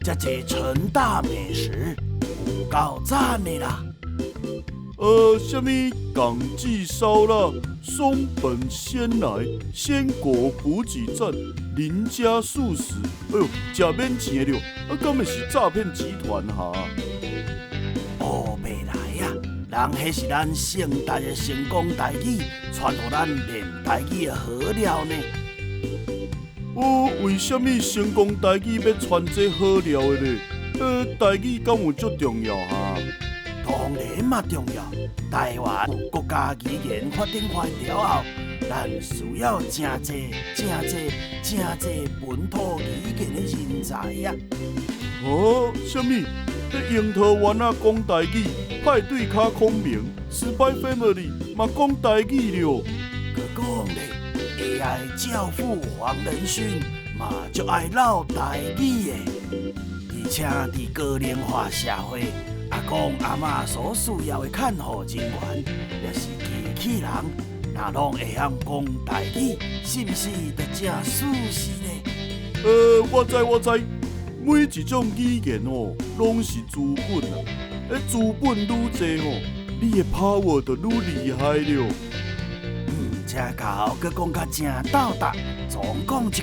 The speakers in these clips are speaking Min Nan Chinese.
遮濟成大美食，有夠讚的啦！啥物港記燒臘、松本鮮奶、鮮果補給站、林家素食，哎喲，食免錢的了，啊，敢會是詐騙集團哈？烏白來啊！人彼是咱成大的成功台語，傳予咱練台語的好料呢。哦，為啥物成功台語欲傳這好料的咧？台語敢有足重要哈？當然嘛重要。台灣有國家語言發展法了後，咱需要誠濟、誠濟、誠濟本土語言的人才啊！哦，啥物？彼櫻桃園仔講台語，派對卡孔明，Spy Family 嘛講台語了。閣講咧，AI 教父黃仁勳嘛足愛嘮台語的，而且佇高齡化社會，阿公阿嬤所需要的看護人員，抑是機器人，若攏會曉講台語，是毋是就誠舒適咧？我知我知，每一種語言吼，攏是資本啊！資本愈濟吼，你的 power 就愈厲害了。毋請𠢕，閣講甲誠鬥搭，總講一句，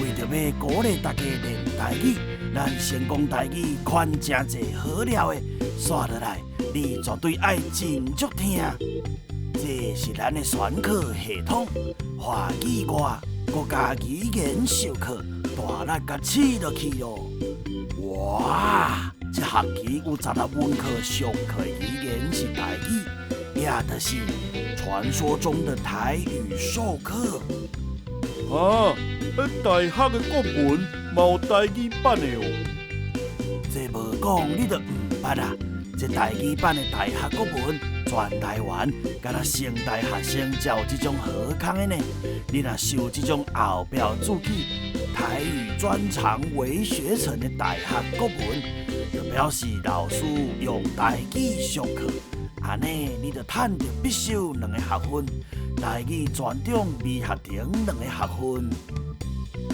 為著欲鼓勵大家練台語，咱成功台語款誠濟好料的，紲落來，你絕對愛斟酌聽。這是咱的選課系統，華語外國家語言授課，大力共試落去囉。哇！這學期有16門課上課的語言是台語，也就是傳說中的台語授課。啊，大學的國文嘛有台語版的哦。這無講你就毋捌啊！這台語版的大學國文，全台灣敢若成大學生才有這種好康的呢。你若修這種後壁註記台語專長為學程的大學國文，就表示老師用台語上課，按呢你就趁著必修兩個學分，台語專長微學程兩個學分。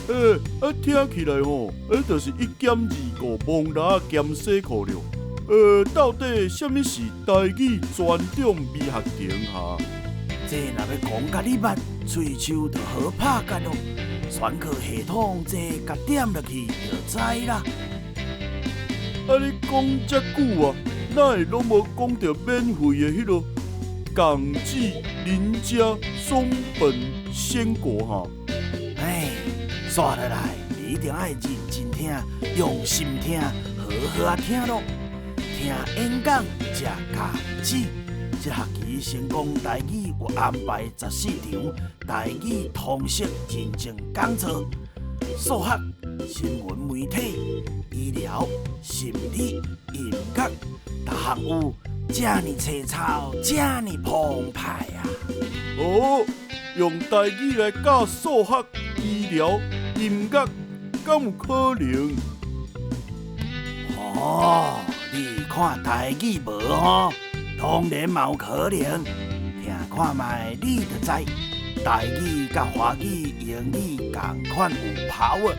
啊，聽起來吼，就是一減二顧摸蜊仔兼洗褲了。到底啥物是台語專長微學程哈？這若欲講共你捌，喙鬚就好拍結囉。選課系統這共點落去就知啦。啊，你講遮久啊，哪會攏無講著免費的彼囉港記林家松本鮮果哈？哎，紲落來，你一定愛認真聽，用心聽，好好仔聽囉。聽演講，食港姊。這學期成功台語有安排14場台語通識認證講座，數學、新聞媒體、醫療、心理、音樂，逐項有，遮爾齊操，遮爾澎湃啊！哦，用台語來教數學、醫療、音樂，敢有可能？哦，你看台語無吼？當然嘛有可能，聽看覓你就知。台語佮華語、英語仝款有 power，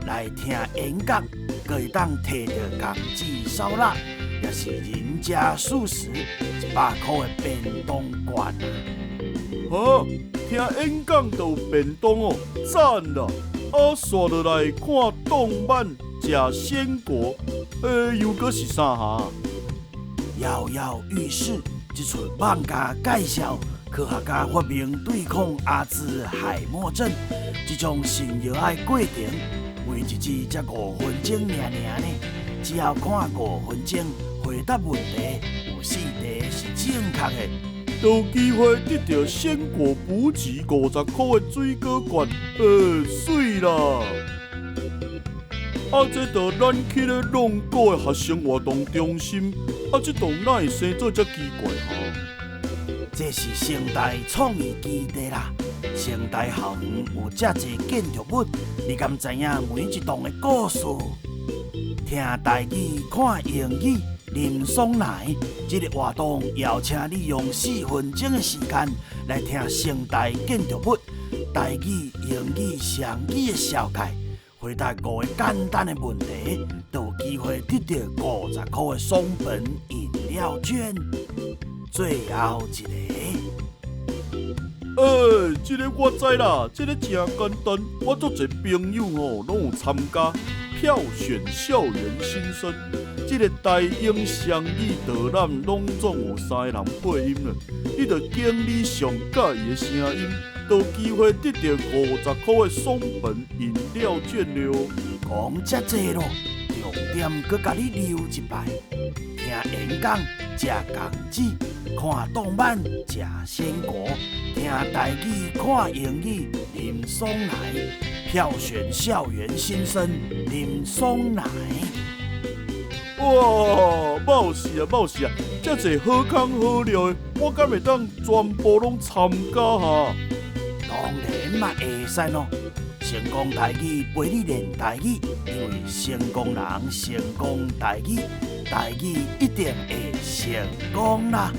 來聽演講，閣會當提著港姊燒臘，抑是人家素食100箍的便當券啊！哈，聽演講就有便當哦，讚啦！啊，紲落來看動漫、食鮮果，又閣是啥哈？搖搖欲試，這齣漫畫介紹科學家發明對抗阿茲海默症這種新藥的過程，每一集才5分鐘爾爾呢，只要看5分鐘，回答問題有四題是正確的，就有機會得著鮮果補給50箍的水果券，媠啦！啊，這著咱去咧弄股的學生活動中心，啊，這棟哪會生做遮奇怪哈？這是成大創意基地啦，成大校園有遮濟建築物，你敢知影每一棟的故事？聽台語，看英語，啉爽奶，這個活動邀請你用4分鐘的時間來聽成大建築物、台語、英語雙語的紹介。回答五個簡單的問題，就有機會得著50箍的爽本飲料券。最後一個。欸，這个我知啦，這个誠簡單，我足濟朋友吼攏有參加票選校園新生，這个台英雙語導覽攏總有三个人配音啦，你著揀你上佮意的聲音，就有機會得著50箍的爽本飲料券了。講遮濟咯，重點閣共你留一擺，聽演講，食粽子，看動漫，食鮮果，聽台語，看英語，啉爽奶，票選校園新生，啉爽奶。哇，冒死啊冒死啊！遮濟好康好料的，我敢會當全部攏參加哈？當然嘛會使咯！成功台語陪你練台語，因為成功人成功台語，台語一定會成功啦！